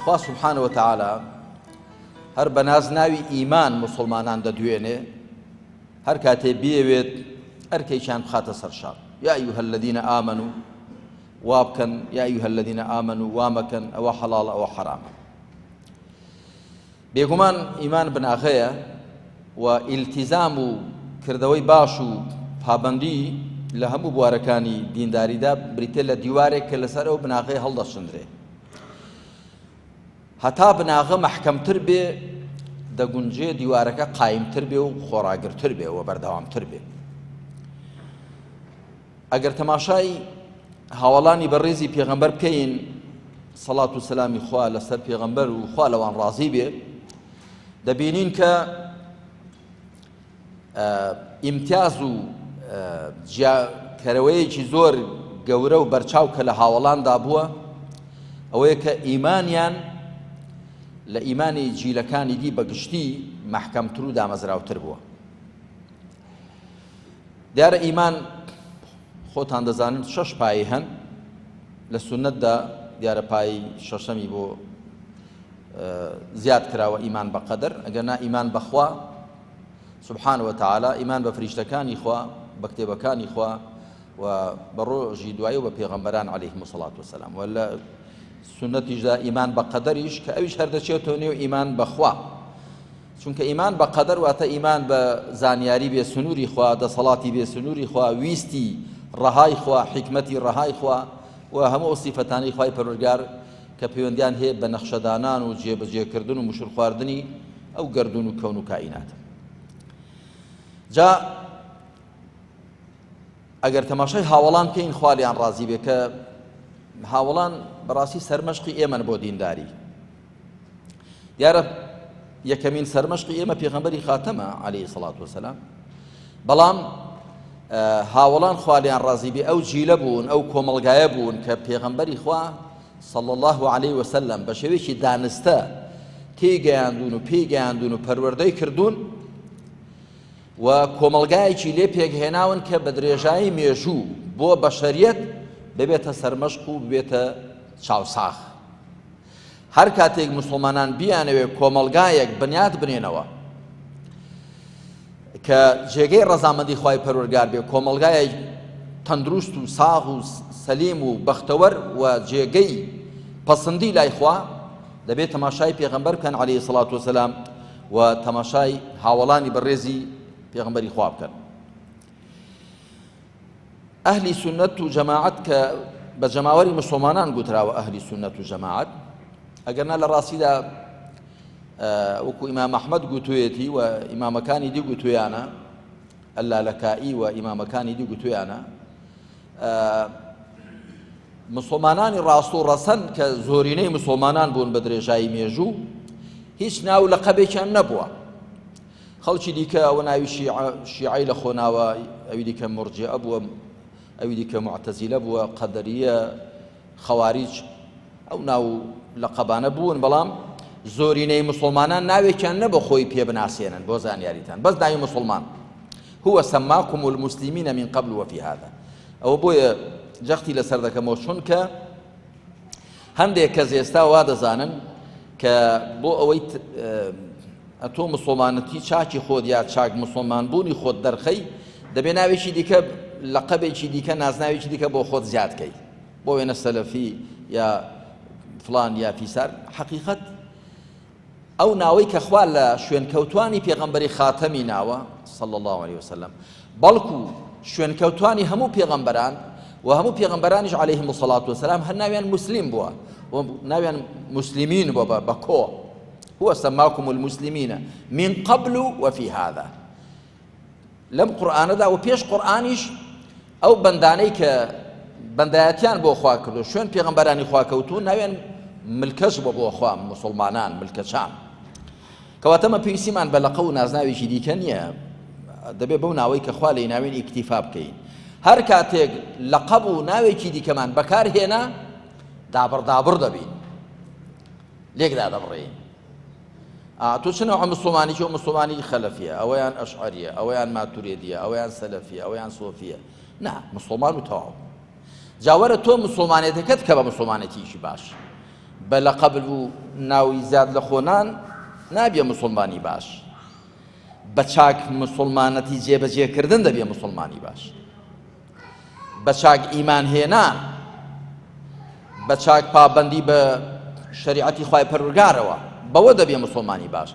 خوا سبحانە وتعالی هەر بە نازناوی ئیمان موسڵمانان دەدوێنێ، هەر کاتێ بیەوێت ئەرکێکیان بخاتە سەر شان، یا ایها الذین آمنوا، وا بکەن، یا ایها الذین آمنوا، وا مەکەن، ئەوە حەڵاڵە ئەوە حەرامە. بێگومان ئیمان بناغەیە و ئیلتیزام و کردەوەی باش و پابەندی لە هەموو بوارەکانی دینداریدا بریتە لە دیوارێک کە لەسەر ئەو بناغەی هەڵدەچنرێ. هەتا بناغە مەحکەمتر بێ دەگونجێ دیوارەکە قایمتر بێ و خۆڕاگرتر بێ و بەردەوامتر بێ. ئەگەر تەماشای هاوەڵانی بەڕێزی پێغەمبەر بکەین سەڵات و سەلامی خوا لەسەر پێغەمبەر و خوا لەوان ڕازی بێ دەبینین کە ئیمتیاز و جیاکەرەوەیەکی زۆر گەورە و بەرچاو کە لە هاوەڵاندا بووە ئەوەیە کە ئیمانیان لە ئیمانی جیلەکانی دی بەگشتی مەحکەمتر و دامەزراوتر بووە. دیارە ئیمان خۆتان دەزانن شەش پایی هەن لە سوننەتدا دیارە پایی شەشەمی بۆ زیاد کراوە ئیمان بە قەدەر ئەگەر نا ئیمان بەخوا سبحانه وتعالى ئیمان بە فریشتەکانی خوا بە کتێبەکانی خوا و بە ڕۆژی دوایی و بە پێغەمبەران عەلەیهم الصلاة والسلام و لە سوننەتیشدا ئیمان بە قەدەریش کە ئەویش هەر دەچێتەوە نێو ئیمان بەخوا چونکە ئیمان بە قەدەر واتە ئیمان بە زانیاری بێ سنووری خوا، دەسەڵاتی بێ سنووری خوا، ویستی ڕەهای خوا، حیکمەتی ڕەهای خوا و هەموو ئەو سیفەتانەی خوای پەروەردگار کە پەیوەندیان هەیە بە نەخشەدانان و جێبەجێکردن و مشورخواردنی ئەو گەردوون و کەون و کائیناتە. جا ئەگەر تەماشای هاوەڵان بکەین خوا لێیان ڕازی بێ کە هاوەڵان بەڕاستی سەرمەشقی ئێمەن بۆ دینداری. دیارە یەکەمین سەرمەشقی ئێمە پێغەمبەری خاتەمە عەلەیهی سەڵات وەسەلام، بەڵام هاوەڵان خوا لێیان ڕازی بێ ئەو جیلە بوون، ئەو کۆمەڵگایە بوون کە پێغەمبەری خوا صلی الله علیه وسلم بە شێوەیەکی دانستە تێیگەیاندون و پێی گەیاندون و پەروەردەی کردوون و کۆمەڵگایەکی لێ پێکهێناون کە بە درێژایی مێژوو بۆ بەشەریەت ببێتە سەرمەشق و ببێتە چاوساغ. هەر کاتێک موسڵمانان بیانەوێ کۆمەڵگایەک بنیات بنێنەوە کە جێگەی ڕەزامەندی خوای پەروەردگار بێ، کۆمەڵگایەک تەندروست و ساغ و سەلیم و بەختەوەر و جێگەی پەسەندی لای خوا، دەبێت تەماشای پێغەمبەر بکەن عەلەیهی سڵات وسلام و تەماشای هاوەڵانی بەڕێزی پێغەمبەری خوا بکەن. ئەهلی سوننەت و جەماعەت کە بە جەماوەری مسوڵمانان گوتراوە ئەهلی سوننەت و جەماعەت، ئەگەرنا لە ڕاستیدا وەکو ئیمام ئەحمەد گوتوویەتی و ئیمامەکانی دی گوتویانە، اللالەکائی و ئیمامەکانی دی گوتویانە، مسوڵمانانی ڕاست و ڕەسەن کە زۆرینەی مسوڵمانان بوون بە درێژایی مێژوو هیچ ناو لە قەبێکیان نەبووە. خەڵکی دیکە ئەوە ناوی شیعە شیعەی لە خۆ ناوە، ئەوی دیکە مورجیئە بووە، ئەوی دیکە موعتەزیلە بووە، قەدەریە، خەواریج، ئەو ناو لەقەبانە بوون، بەڵام زۆرینەی موسڵمانان ناوێکیان نەبوو خۆی پێ بناسێنن. بۆ زانیاریتان بەس ناوی موسڵمان، هو سماکم المسلمین من قبل وفی هذا، ئەوە بۆیە جەختی لەسەر دەکەمەوە چونکە هەندێک کەس ئێستا وا دەزانن کە بۆ ئەوەی ئەتۆ مسلمانەتی چاکی خۆت یا چاک مسلمان بوونی خۆت دەرخەی دەبێ ناوێکی دیکە لەقەبێکی دیکە نازناوێکی دیکە بۆ خۆت زیاد کەی، بۆ وێنە سەلەفی یا فلان یا فیسار. حەقیقەت ئەو ناوەی کە خوا لە شوێنکەوتوانی پێغەمبەری خاتەمی ناوە صلی اللە علیه وسلم، بەڵکو شوێنکەوتوانی هەموو پێغەمبەران و هەموو پێغەمبەرانیش علیهم الصلاة والسلام هەر ناویان مسلم بووە و ناویان مسلمین بووە بە کۆ، هو سماکم المسلمین من قبل وفی هذا. لەم قورئانەدا و پێش قورئانیش ئەو بەندانەی کە بەندایەتیان بۆ خوا کردو شوێن پێغەمبەرانی خوا کەوتوون ناویان ملکەچ بۆ بۆ خوا مسلمانان ملکەچان. کەواتە مە پێویستیمان بە لەقە و نازناوێکی دیکە نییە، دەبێ بەو ناوەی کە خوا لێی ناوین ئیکتیفا بکەین. هەر کاتێک لەقەب و ناوێکی دیکەمان بەکار هێنا دابڕ دابڕ دەبین، لێک دادەبڕێین. تۆ چ نەوعە مسوڵمانی چۆ مسوڵمانی خەلەفیە، ئەوەیان ئەشعەریە، ئەوەیان ماتورێدیە، ئەوەیان سەلەفیە، ئەوەیان سۆفیە. نا، مسوڵمان و تەواو. جاوەرە تۆ مسوڵمانێتەکەت کە بە مسوڵمانێتیکی باش بە لەقەب و ناوی زیاد لە خۆنان نابیە مسلمانی باش. بە چاک مسلمانەتی جێبەجێکردن دەبیە مسلمانی باش. بە چاک ئیمان هێنان، بە چاک پابەندی بە شەریعەتی خوای پەروەردگارەوە، بەوە دەبێ مسوڵمانی باش،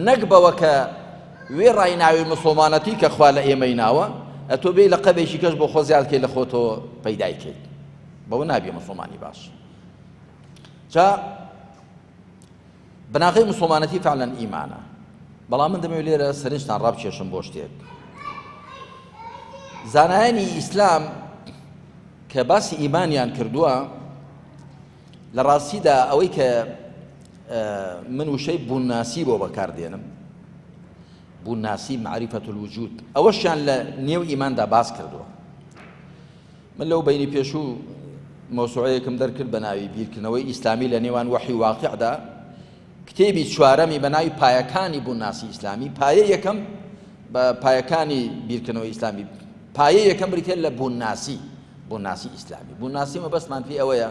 نەک بەوە کە وێڕای ناوی مسوڵمانەتی کە خوا لە ئێمەی ناوە، ئەتۆ بێی لەقەبێکی کەش بۆ خۆ زیاد کەی لە خۆتەوە پەیدای کەیت، بەوە نابێ مسوڵمانی باش. جا بناغەی مسوڵمانەتی فعلا ئیمانە بەڵام من دەمەوێت لێرە سەرنجتان ڕابکێشم بۆ شتێک زانایانی ئیسلام کە باسی ئیمانیان کردووە لە ڕاستیدا ئەوەی کە من وشەی بوونناسی بۆ بەکاردێنم بوونناسی معریفەت الوجود ئەوەشیان لە نێو ئیماندا باس کردووە من لەو بەینی پێشوو مەوسوعەیەکم دەرکرد بە ناوی بیرکردنەوەی ئیسلامی لە نێوان وەحی و واقعدا، کتێبی چوارەمی بە ناوی پایەکانی بوونناسی ئیسلامی، پایە یەکەم بە پایەکانی بیرکردنەوەی ئیسلامی، پایە یەکەم بریتیە لە بوونناسی، بوونناسی ئیسلامی. بوونناسی مەبەستمان پێی ئەوەیە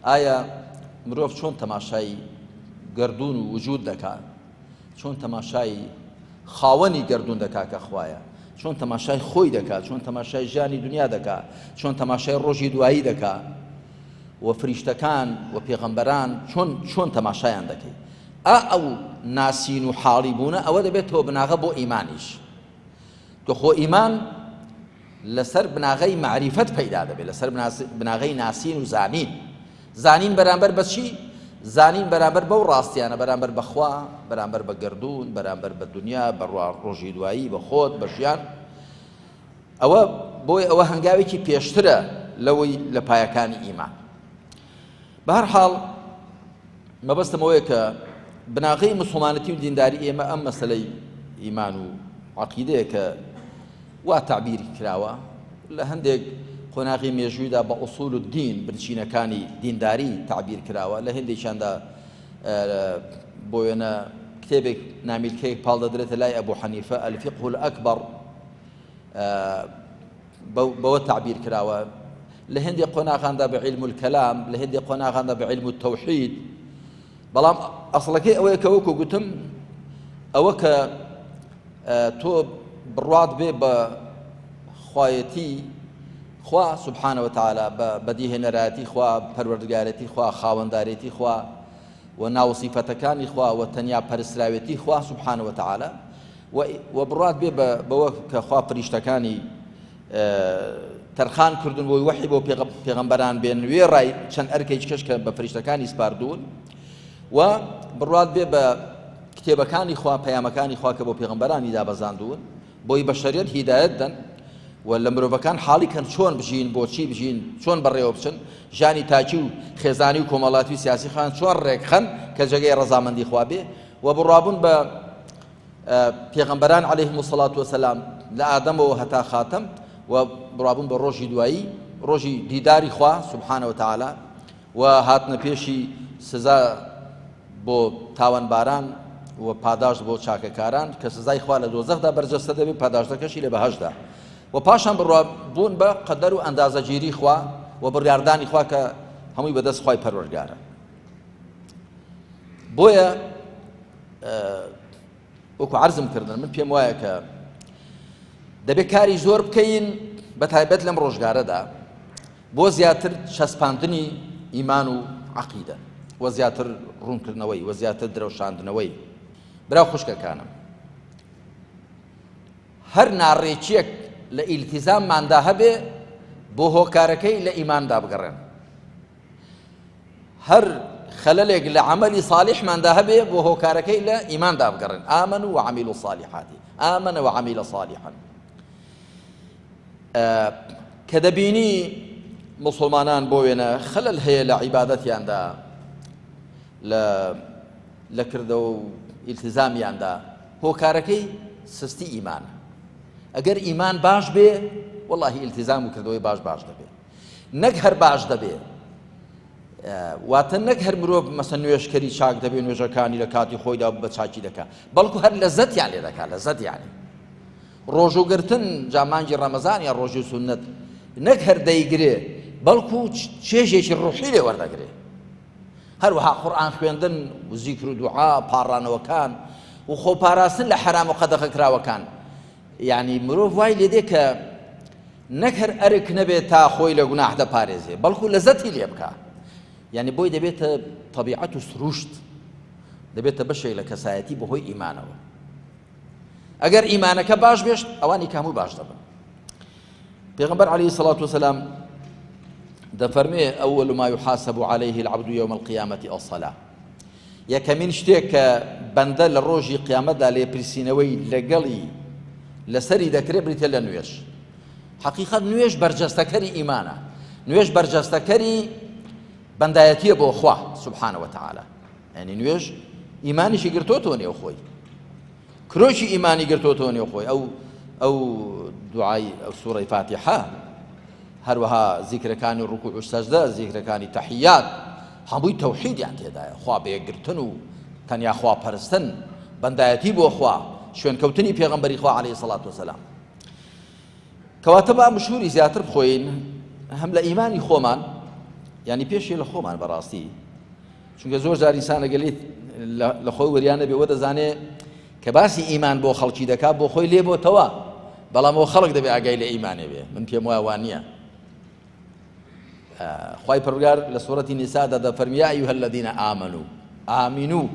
ئایا مرۆڤ چۆن تەماشای گەردوون و وجود دەکات، چۆن تەماشای خاوەنی گەردوون دەکا کە خوایە، چۆن تەماشای خۆی دەکا، چۆن تەماشای ژیانی دنیا دەکا، چۆن تەماشای ڕۆژی دوایی دەکا و فریشتەکان و پێغەمبەران چۆن چۆن تەماشایان دەکەی. ئا ئەو ناسین و حاڵی بوونە ئەوە دەبێتەوە بناغە بۆ ئیمانیش. کە خۆ ئیمان لەسەر بناغەی مەعریفەت پەیدا دەبێت، لەسەر بناغەی ناسین و زانین. زانین بەرامبەر بە چی؟ زانین بەرامبەر بەو ڕاستیانە، بەرامبەر بە خوا، بەرامبەر بە گەردوون، بەرامبەر بە دنیا، بە ڕۆژی دوایی، بە خۆت، بە ژیان. ئەوە بۆی ئەوە هەنگاوێکی پێشترە لەوەی لە پایەکانی ئیمان. بە هەر حاڵ مەبەستم ئەوەیە کە بناغەی مسوڵمانەتی و دینداری ئێمە ئەم مەسەلەی ئیمان و عەقیدەیە کە وا تەعبیری کراوە لە هەندێک قۆناغی مێژوویدا بە ئوسول الدین بنچینەکانی دینداری تەعبیر کراوە لە هەندێکیاندا بۆ وێنە کتێبێک نامیلکەیەک پاڵ دەدرێتە لای ئەبوو حەنیفە الفقه الأکبر بەوە تەعبیر کراوە لە هەندێک قۆناغاندا بە علم الكلام لە هەندێک قۆناغاندا بە علم التوحید بەڵام ئەسڵەکەی ئەوەیە کە وەکو گوتم ئەوە کە تۆ بڕوات بێ بە خوایەتی خوا سبحانە وتعالی بە بەدیهێنەرایەتی خوا پەروەردگارێتی خوا خاوەندارێتی خوا و ناوسیفەتەکانی خوا و تەنیا پەرستراوێتی خوا سبحانە وتعالی و بڕوات بێ بەوە کە خوا فریشتەکانی تەرخان کردون بۆی وەحی بۆ پێغەمبەران بێن وێڕای چەند ئەرکێکی کەش کە بە فریشتەکانی سپاردوون و بڕوات بێ بە کتێبەکانی خوا پەیامەکانی خوا کە بۆ پێغەمبەرانی دابەزاندوون بۆی بەشەریەت هیدایەت دەن و لە مرۆڤەکان حاڵی کەن چۆن بژین بۆچی بژین چۆن بەڕێوە بچن ژیانی تاکی و خێزانی و کۆمەڵاتی و سیاسی خۆیان چۆن ڕێکخەن کە جێگەی ڕەزامەندی خوا بێ و بڕوابوون بە پێغەمبەران علیهم الصلاة والسلام لە ئادەمەوە هەتا خاتەم و بڕوابوون بە ڕۆژی دوایی ڕۆژی دیداری خوا سبحانە وتعالی و هاتنە پێشی سزا بۆ تاوانباران و پاداشت بۆ چاکەکاران کە سزای خوا لە دۆزەخدا بەرجەستە دەبێت پاداشتەکەشی لە بەهەشتدا و پاشان بڕوا بوون بە قەدەر و ئەندازەگیری خوا و بڕیاردانی خوا کە هەمووی بەدەست خوای پەروەردگارە بۆیە وەکو عەرزم کردن من پێم وایە کە دەبێت کاری زۆر بکەین بە تایبەت لەم ڕۆژگارەدا بۆ زیاتر چەسپاندنی ئیمان و عەقیدە و زیاتر ڕوونکردنەوەی و زیاتر درەوشاندنەوەی برا خوشکەکانم هەر ناڕێکیەک لە ئیلتیزامماندا هەبێ بۆ هۆکارەکەی لە ئیماندا بگەڕێن هەر خەلەلێک لە عەمەلی صالحماندا هەبێ بۆ هۆکارەکەی لە ئیماندا بگەڕێن آمنوا وعملوا الصالحات آمن وعمل صالحا کە دەبینی مسلمانان بۆ وێنە خەلەل هەیە لە عیبادەتیاندا لە لە کردەوە و ئیلتزامیاندا هۆکارەکەی سستی ئیمان ئەگەر ئیمان باش بێ واللهی ئیلتزام و کردەوەی باش باش دەبێ نەک هەر باش دەبێ واتە نەک هەر مرۆڤ مەسە نوێژکەری چاک دەبێ نوێژەکانی لە کاتی خۆیدا بە چاکی دەکا بەڵکو هەر لە زەتیان لێ دەکا لە زەتیانی ڕۆژووگرتن جا مانگی ڕەمەزان یا ڕۆژی سوننەت نەک هەر دەیگرێ بەڵکو چێژێکی ڕوحی لێ وەردەگرێ. هەروەها قورئان خوێندن و زیکر و دوعا، پاڕانەوەکان و خۆپاراستن لە حەرام و قەدەغەکراوەکان. یعنی مرۆڤ وای لێدێ کە نەک هەر ئەرک نەبێت تا خۆی لە گوناح دەپارێزێ، بەڵکو لەزەتی لێ بکا. یعنی بۆی دەبێتە تەبیعەت و سروشت، دەبێتە بەشێک لە کەسایەتی بەهۆی ئیمانەوە. ئەگەر ئیمانەکە باش بێشت ئەوانی کە هەموو باش دەبن. پێغەمبەر علیه الصلاة والسلام دەفەرمێ أول ما يحاسب عليه العبد يوم القيامة الصلاة. یەکەمین شتێک کە بەندە لە ڕۆژی قیامەتدا لێپرسینەوەی لەگەڵی لەسەری دەکرێت بریتە لە نوێژ. حەقیقەت نوێژ بەرجەستەکەری ئیمانە، نوێژ بەرجەستەکەری بەندایەتیە بۆ خوا سبحانە وتعالی. یعنی نوێژ ئیمانیشی گرتۆتەوە نێو خۆی، کرۆکی ئیمانی گرتۆتەوە نێو خۆی. ئەو ئەو دوعای ئەو سوڕەی فاتیحە، هەروەها زیکرەکانی ڕکوع و سەجدە، زیکرەکانی تەحیات، هەمووی تەوحیدیان تێدایە، خوا بەیەکگرتن و تەنیا خوا پەرستن، بەندایەتی بۆ خوا، شوێنکەوتنی پێغەمبەری خوا عەلەیهی سەڵات وەسەلام. کەواتە با مشوری زیاتر بخۆین هەم لە ئیمانی خۆمان، یعنی پێشی لە خۆمان بەڕاستی، چونکە زۆر جار ئینسان ئەگەر لێ لە خۆی وریان نەبێ وە دەزانێ کە باسی ئیمان بۆ خەڵکی دەکات بۆ خۆی لێ بۆتەوە، بەڵام ئەو خەڵک دەبێ ئاگای لە ئیمانێ بێ. من پێم وایە وان نییە. خوای پەروەردگار لە سورەتی نیسادا دەفەرمی یا ئەیها الذین آمنوا آمنوا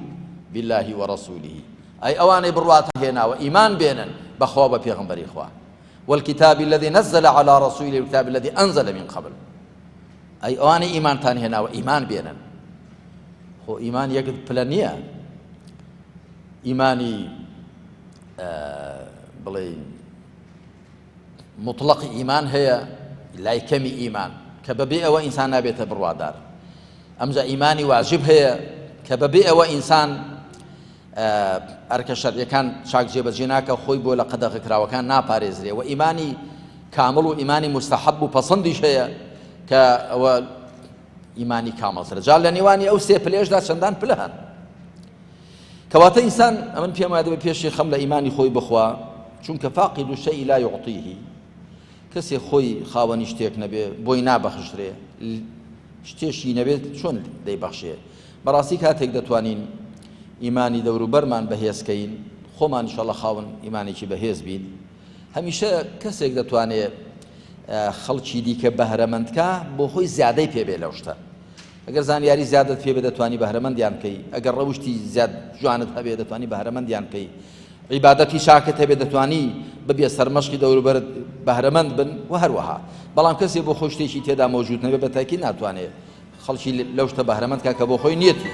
بالله ورسوله، ئەی ئەوانەی بڕواتان هێناوە ئیمان بێنن بە خوا بە پێغەمبەری خوا، والکتاب الذي نزل على رسوله والکتاب الذي أنزل من قبل، ئەی ئەوانەی ئیمانتان هێناوە ئیمان بێنن. خۆ ئیمان یەک پلە نییە، ئیمانی بڵێین مطلقی ئیمان هەیە، لای کەمی ئیمان کە بەبێ ئەوە ئینسان نابێتە بڕوادار. ئەمجا ئیمانی واجب هەیە کە بەبێ ئەوە ئینسان ئەرکە شەرعیەکان چاک جێبەجێ ناکە، خۆی بۆ لە قەدەغەکراوەکان ناپارێزرێ. و ئیمانی کامڵ و ئیمانی مستحب و پەسەندیش هەیە کە ئەوە ئیمانی کامڵترە. جا لە نێوانی ئەو سێ پلەیەشدا چەندان پلە هەن. کەواتە ئینسان ئەمن پێم وایە دەبێت پێشی خەم لە ئیمانی خۆی بخوا، چونکە فاقد الشیء لا یعطیه، کەسێ خۆی خاوەنی شتێک نەبێ بۆی نابەخشرێ، شتێکی نەبێت چۆن دەیبەخشێ؟ بەڕاستی کاتێک دەتوانین ئیمانی دەوروبەرمان بەهێزکەین، خۆمان ئینشاڵڵا خاوەن ئیمانێکی بەهێز بین. هەمیشە کەسێک دەتوانێت خەڵکی دیکە بەهرەمەندکا بۆ خۆی زیادەی پێبێ لەو شتە. ئەگەر زانیاری زیادت پێ بێ دەتوانی بەهرەمەندیان بکەی، ئەگەر ڕەوشتی زیاد جوانت هەبێ دەتوانی بەهرەمەندیان بکەی، عیبادەتی چاکت هەبێ دەتوانی ببیە سەرمەشقی دەوروبەرت بەهرەمەند بن و هەروەها. بەڵام کەسێ بۆ خۆی شتێکی تێدا مەوجود نەبێ بە تاکی ناتوانێ خەڵکی لەو شتە بەهرەمەند کا کە بۆ خۆی نیەتی.